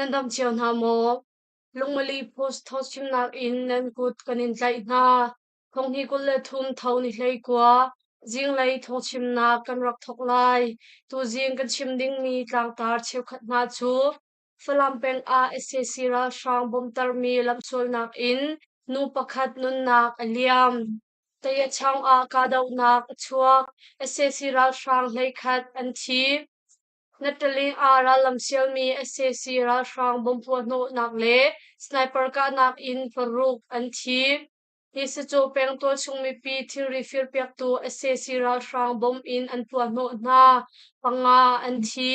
Nan dam cio hna maw? Lungmali Post thawngchimnak in nan kut kan in tlaih hna. Thonghnih 23 tho ni 19 zinglei thawngchimnak kan rak thawk lai. Tuzing kan chim dingmi tlangtar cheukhat hna cu Falam peng ah sac ralhrang bawmtermi lamsualnak in nu pakhat nunnak a liam. Tayachang ah kahdohnak a chuak. Sac ralhrang 11 an thi. Nataling ah rallam sialmi sac ralhrang bomb puahhnawhnak le sniper kahnak in paruk an thi. Hi sacaw peng tualchung mipi thilri firpiaktu sac ralhrang bomb in an puahhnawh hna. Panga an thi.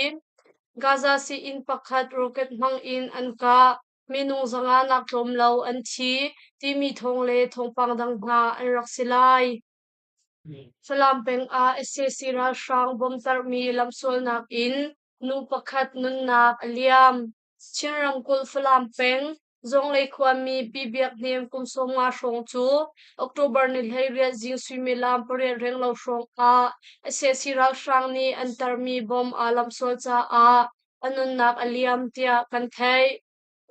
Gaza sii-inn pakhat rocket hmang in an kah. Minung 500 nak tlawm lo an thi timi thawng le thawngpang dang hna an rak si lai. Falam peng ah sac ralhrang bomb tarhmi lamsualnak in nu pakhat nunnak a liam. Chin ramkulh Falam peng Zawnglei khuami Pi Biak Hnem kum 50 hrawng cu October ni 18 zing suimilam 8 renglo hrawng ah sac ralhrang nih an tarmi bomb aa lamhsual caah a nunnak a liam tiah kan theih.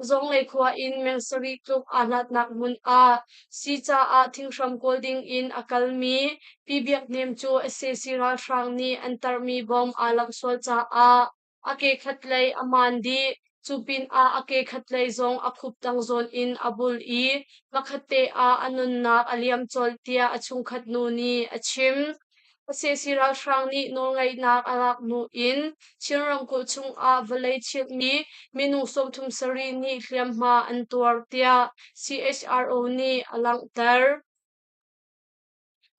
Zawnglei khua in meng sarih tluk aa hlatnak hmun ah sii caah thinghram kawl ding in a kalmi Pi Biak Hnem cu sac ralhrang nih an tarmi bomb aa lamhsual caah a ke khatlei a maan dih. Cu pinah a ke khatlei zong a khup tang zawn in a bul i hmakhatte ah a nunnak a liam colh tiah a chungkhat nu nih a chim. Sac ralhrang nih nawlngeihnak a lak hnu in Chin ramkulh chungah vawlei chilhmi minung 37 nih hliamhma an tuar tiah CHRO nih a langhter.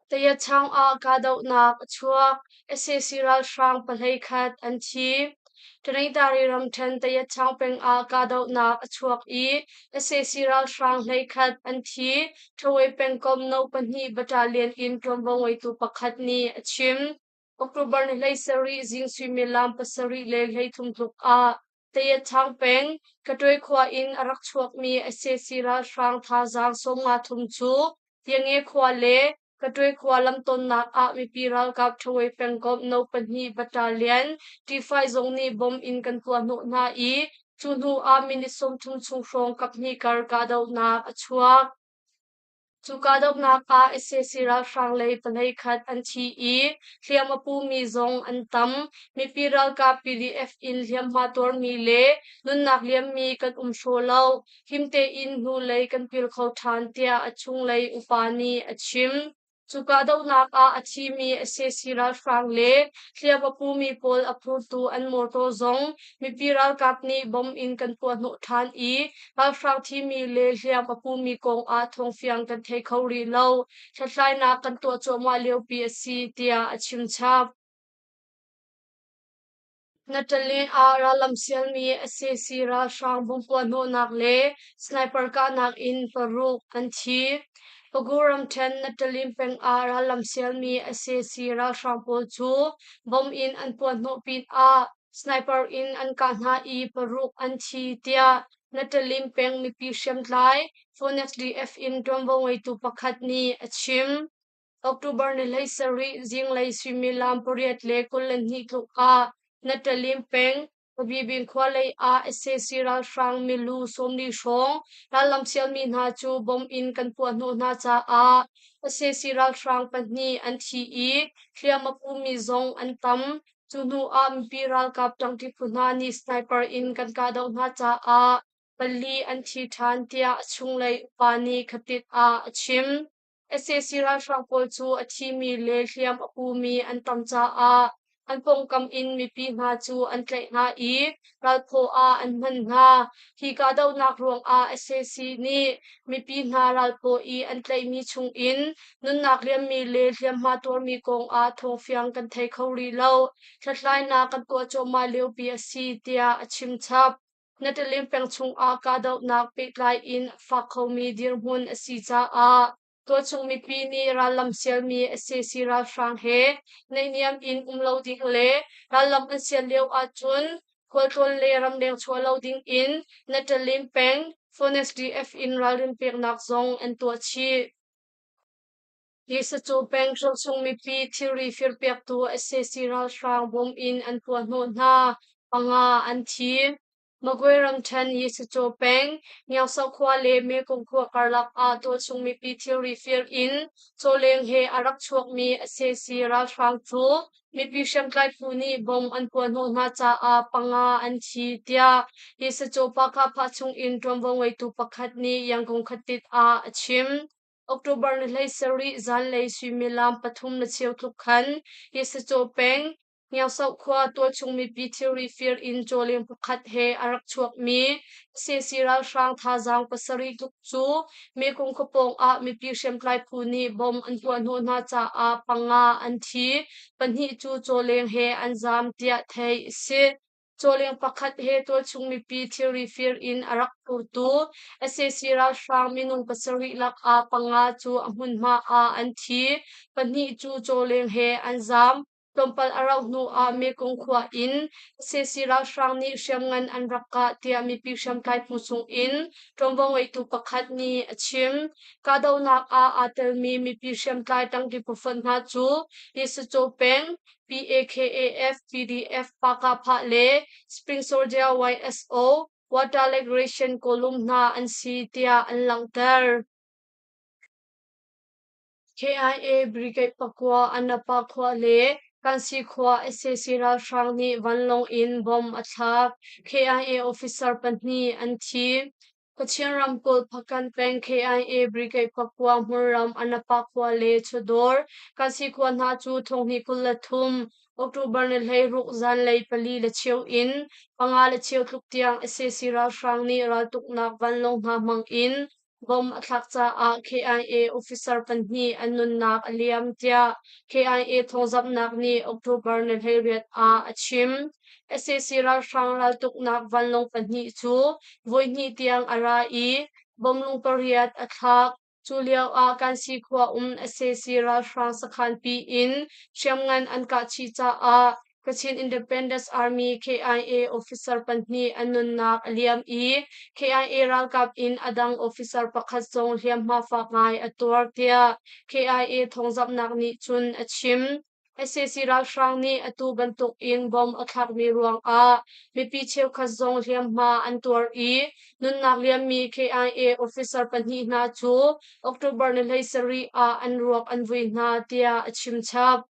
Tayachang ah kahdohnak a chuak. Sac ralhrang 11 an thi. Taningtari ramṭhen Tayachang peng ah kahdohnak a chuak i sac ralhrang 11 an thi. Ṭhawei pengkomh No. 2 battalion in ṭuanvo ngeitu pakhat nih a chim. October ni 17 zing suimilam 7:33 tluk ah Tayachang peng, Katwe khua in a rak chuakmi sac ralhrang thazaang 53 cu Tiange khua le Katwe khua lamtonnak ah mipi ralkap Ṭhawei pengkomh No. 2 battalion T5 zong nih bomb in kan puahhnawh hna i cu hnu ah minute 30 chung hrawng kaphnih kar kahdohnak a chuak. Cu kahdohnak ah sac ralhrang lei 11 an thi i hliam a pumi zong an tam. Mipi ralkap PDF in hliamhma tuarmi le nunnak liammi kan um hraw lo. Him tein hnulei kan pil kho ṭhan tiah a chunglei upa nih a chim. Cu kahdohnak ah a thimi sac ralhrang le hliam a pumi pawl a phurtu an motor zong mipi ralkap nih bomb in kan puahhnawh ṭhan i ralhrang thimi le hliam a pumi kong ah thawngfiang kan thei kho rih lo. Hlathlainak kan tuah cuahmah liopi a si, tiah a chimchap. Natalie ah rallam sialmi sac ralhrang bomb puahhnawhnak le sniper kahnak in paruk an thi. Pagu ramṭhen Natalie peng ah rallam sialmi sac ralhrang pawl cu bomb in an puahhnawh pinah sniper in an kah hna i paruk an thi tiah Natalie peng mipi hriamtlai Phoenix DF in ṭuanvo ngeitu pakhat nih a chim. October ni 17 zinglei suimilam 8:22 tluk ah Natalim peng Pabibing khua lei ah sac ralhrang milu 40 hrawng rallam sialmi hna cu bomb in kan puahhnawh hna caah sac ralhrang pahnih an thi i hliam a pumi zong an tam. Cu hnu ah mipi ralkap ṭangṭi phu hna nih sniper in kan kahdoh hna caah pali an thi ṭhan tiah a chunglei upa nih khatit ah a chim. Sac ralhrang pawl cu a thimi le hliam a pumi an tam caah an pawngkam in mipi hna cu an tlaih hna i ralphaw ah an hman hna. Hi kahdohnak ruangah sac nih mipi hna ralphaw i an tlaihmi chungin nunnak liammi le hliamhma tuarmi kongah thawngfiang kan thei kho rih lo. Hlathlainak kan tuah cuahmah liopi a si, tiah a chimchap. Natalim peng chungah kahdohnak pehtlai in a fak khomi dirhmun a si caah tualchung mipi nih rallam sialmi sac ralhrang he naihniam in um lo ding le rallam an sial lio ahcun khualtlawn le ramleng chuah lo ding in Natalim peng Phoenix DF in ralrin peknak zong an tuah chih. Hi sacu peng tualchung mipi thilri firpiaktu sac ralhrang bom in an puahhnawh hna. Panga an thi. Magwe ramṭhen Yisacaw peng, Ngiangsau khua le Mekong khua karlak ah tualchung mipi thilri fir in cawleng he a rak chuakmi sac ralhrang cu mipi hriamtlai phu nih bomb an puahhnawh hna caah panga an thi, tiah Yisacaw Pahkahphah chungin ṭuanvo ngeitu pakhat nih Yangon khatit ah a chim. October ni 17 zanlei suimilam 3:15 tluk khan Yisacaw peng, Ngiangsauh khua tualchung mipi thilri fir in cawleng pakhat he a rak chuakmi sac ralhrang thazaang pasarih tluk cu Mekong khuapawng ah mipi hriamtlai phu nih bomb an puahhnawh hna caah panga an thi, pahnih cu cawleng he an zaam tiah theih a si. Cawleng pakhat he tualchung mipi thilri fir in a rak phurtu sac ralhrang minung pasarih lakah panga cu a hmunhma ah an thi, pahnih cu cawleng he an zaam. Tlawmpal a rauh hnuah Mekong khua in sac ralhrang nih hriamngan an rak kah tiah mipi hriamtlai phu chungin ṭuanvo ngeitu pakhat nih a chim. Kahdohnak ah aa telmi mipi hriamtlai tangki phufonh hna cu Yisacaw peng, PAKAF, PDF, Pakahphah le Spring Soldier YSO, Water Liberation Column hna an si tiah an langhter. KIA Brigade pakua Anapa khua le Kansi khua sac ralhrang nih vanlawng in bomb a thlak. KIA officer pahnih an thi. Kachin ramkulh Hpakant peng KIA Brigade pakua hmunram Anapa khua le Chawdawr Kansi khua hna cu thonghnih 23 October ni 16 zanlei 4:15 in 5:15 tluk tiang sac ralhrang nih raltuknak vanlawng hna hmang in Bomb a thlak caah KIA officer pahnih an nunnak a liam tiah KIA thawngzamhnak nih October ni 18 ah a chim. Sac ralhrang raltuknak vanlawng pahnih cu voihnih tiang a ra i bomlung pariat a thlak. Cu lio ah Kansi khua um sac ralhrang sakhanpi in hriamngan an kah chih caah Kachin Independence Army KIA officer pahnih an nunnak a liam i KIA ralkap in a dang officer pakhat zong hliamhma fak ngai a tuar tiah KIA thawngzamhnak nih cun a chim. Sac ralhrang nih atu bantuk in bomb a thlakmi ruangah mipi cheukhat zong hliamhma an tuar i nunnak liammi KIA officer pahnih hna cu October ni 17 ah an ruak an vui hna tiah a chim chap.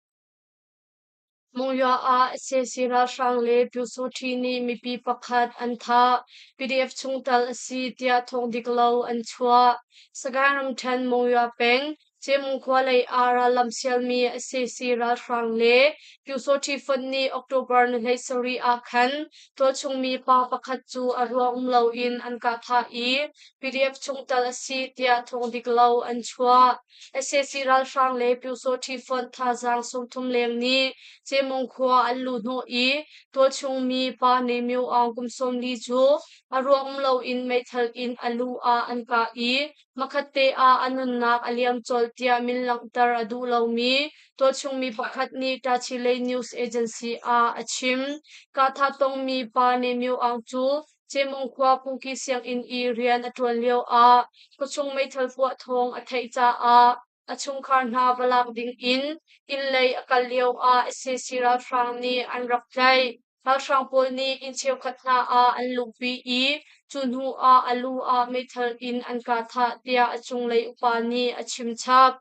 Monywa ah sac ralhrang le Pyusawṭhi nih mipi pakhat an thah. PDF chungtel a si tiah thawng dik lo an chuah. Sagaing ramṭhen Monywa peng Cemung khua lei ah rallam sialmi sac ralhrang le Pyusawṭhi fonh nih October ni 17 ah khan tualchung mi pa pakhat cu a ruang um loin an kah thah i PDF chungtel a si tiah thawng dik lo an chuah. Sac ralhrang le Pyusawṭhi fonh thazaang 30 leng nih Cemung khua an luh hnawh i tualchung mi pa Ne Myo Aung kum 40 cu a ruang um loin meithal in a lu ah an kah i hmakhatte ah a nunnak a liam colh tiah min langhter a duh lomi tualchung mi pakhat nih Tachileik News Agency ah a chim. Kahthah tongmi pa Ne Myo Aung cu Cemung khua phungki sianginn i rian a ṭuan lioah khuachung meithal puah thawng a theih caah a chungkhar hna va lak dingin inn lei a kal lioah sac ralhrang nih an rak tlaih. Ralhrang pawl nih inn cheukhat hna ah an luhpi i cu hnu ah a lu ah meithal in an kah thah tiah a cunglei upa nih a chim chap.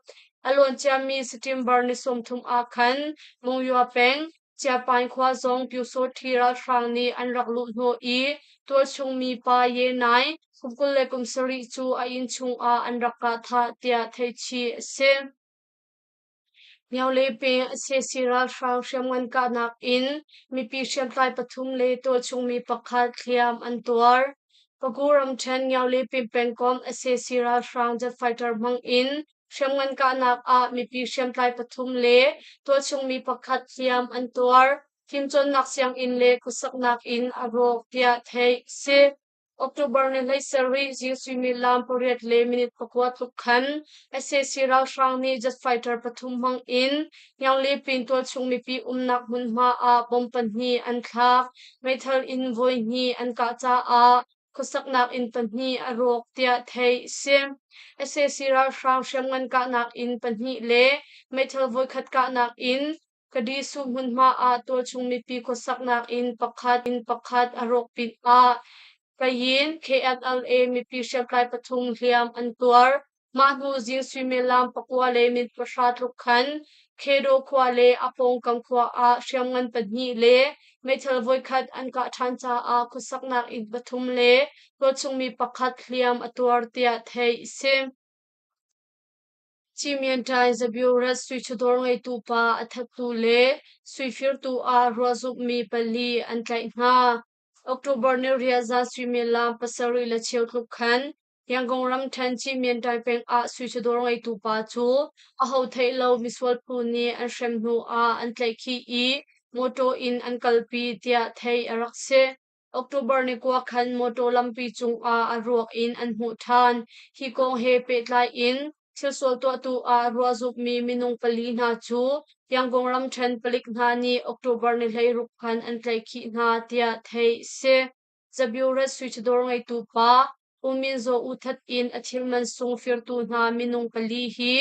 A luan ciami September ni 30 ah khan Monywa peng Chiapain khua zong Pyusawṭhi ralhrang nih an rak luhhnawh i tualchung mi pa Ye Nai kum 27 cu a inn chungah an rak kah thah tiah theihchih a si. Myo peng sac ralhrang hriamngan kahnak in mipi hriamtlai pathum le tualchung mi pakhat hliam an tuar. Pagu ramṭhen Myo pengkomh sac ralhrang jet fighter hmang in Hriamngan kahnak ah mipi hriamtlai pathum le tualchung mi pakhat hliam an tuar. Fimcawnnak sianginn le khuasaknak inn a rawk tiah theih a si. October ni 17 zing suimilam 8:09 tluk khan sac ralhrang nih jet fighter pathum hmang in Hnianglipin tualchung mipi umnak hmunhma ah bomb pahnih an thlak. Meithal in voihnih an kah caah khuasaknak inn pahnih a rawk tiah theih a si. Sac ralhrang hriamngan kahnak inn pahnih le meithal voikhat kahnak in Kadisu hmunhma ah tualchung mipi khuasaknak inn pakhat inn pakhat a rawk pinah Kayin KNLA mipi hriamtlai pathum hliam an tuar. Mah hnu zing suimilam 9 le minute 10 tluk khan Khedaw khua le a pawngkam khua ah hriamngan pahnih le meithal voikhat an kah ṭhan caah khuasaknak inn pathum le tualchungmi pakhat hliam a tuar tiah theih a si. Cimianṭai Zaburet suichadawr ngeitu pa a thattu le suifirtu ah ruahzumhmi pali an tlaih hna. October ni riat zan suimilam 7:15 tluk khan Yangon ramṭhen Cimianṭai peng ah suichadawr ngeitu pa cu aho theih lo misual phu nih an hrem hnu ah an tlaihkhih i mawṭaw in an kalpi tiah theih a rak si. October ni kua khan mawṭaw lampi cungah a ruak in an hmuh ṭhan. Hi kong he pehtlai in thilsual tuahtu ah ruahzumhmi minung pali hna cu Yangon ramṭhen palik hna nih October ni 16 khan an tlaihkhih hna tiah theih a si. Zaburet suichadawr ngeitu pa U Min Zaw U That in a thil man sung firtu hna minung pali hi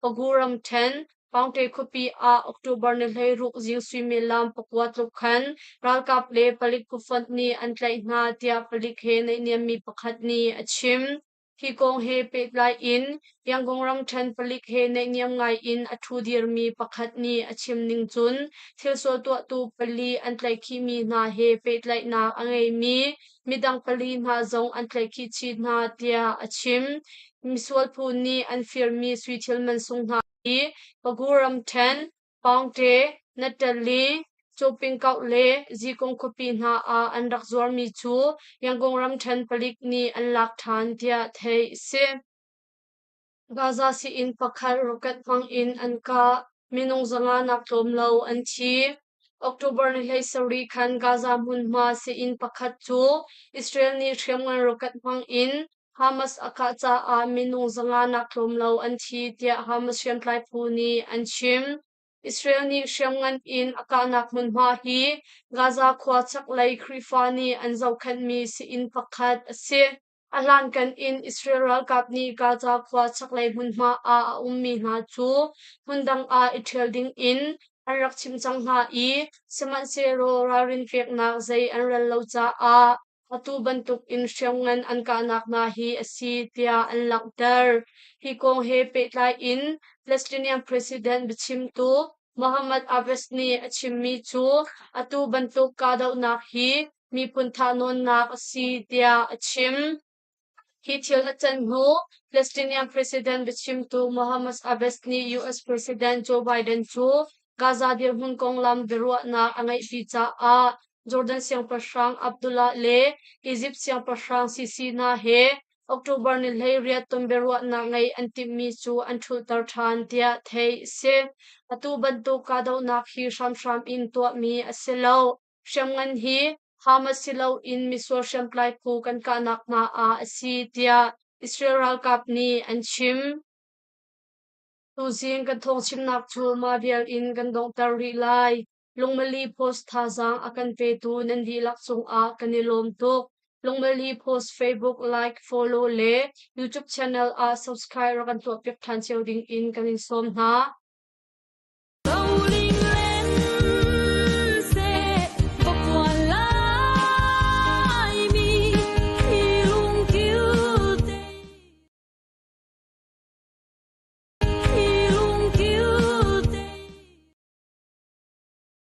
Pagu ramṭhen Paungte khuapi ah October ni 16 zing suimilam 9 tluk khan ralkap le palik phufonh nih an tlaih hna tiah palik he naihniammi pakhat nih a chim. Hi kong he pehtlai in Yangon ramṭhen palik he naihniam ngai in a ṭhu dirmi pakhat nih a chim ning cun thilsual tuahtu pali an tlaihkhihmi hna he pehtlaihnak a ngeimi midang pali hna zong an tlaihkhih chih hna tiah a chim. Misual phu nih an firmi sui thil mansung hna hi Pagu ramṭhen, Paungṭe, Natali, Cawpingkauh le Zikung khuapi hna ah an rak zuarmi cu Yangon ramṭhen palik nih an lak ṭhan tiah theih a si. Gaza sii-inn pakhat rocket hmang in an kah. Minung 500 nak tlawm lo an thi. October ni 17 khan Gaza hmunhma sii-inn pakhat cu Israel nih hriamngan rocket hmang in Hamas a kah caah minung 500 nak tlawm lo an thi tiah Hamas hriamtlai phu nih an chim. Israel nih hriamngan in a kahnak hmunhma hi Gaza khua chaklei Khrihfa nih an zohkhenhmi sii-inn pakhat a si. A hlankan in Israel ralkap nih Gaza khua chaklei hmunhma ah a ummi hna cu hmundang ah i ṭhial ding in an rak chimh cang hna i sihmanhsehlaw ralrin peknak zei an rel lo caah atu bantuk in hriamngan an kahnak hna hi a si tiah an langhter. Hi kong he pehtlai in Palestinian President biachimtu Mohammad Abbas nih a chimmi cu atu bantuk kahdohnak hi miphun thahnawnnak a si tiah a chim. Hi thil a can hnu Palestinian President biachimtu Mohammad Abbas nih US President Joe Biden cu Gaza dirhmun konglam biaruahnak a ngeihpi caah Jordan Siangpahrang Abdullah le Egypt Siangpahrang Sisi hna he October ni 18 ton biaruahnak ngeih an timhmi cu an ṭhulhter ṭhan tiah theih a si. Atu bantuk kahdohnak hi hramhram in tuahmi a si lo. Hriamngan hi Hamas si loin misual hriamtlai phu kan kahnak hna ah a si tiah Israel ralkap nih an chim. Tuzing kan thawngchimnak cu mah vial in kan donghter rih lai. Lungmali Post thazaang a kan petu nan dihlak cungah kan i lawm tuk. Lungmali Post Facebook like, follow le YouTube channel ah subscribe rak kan tuahpiak ṭhan cio ding in kan in sawm hna.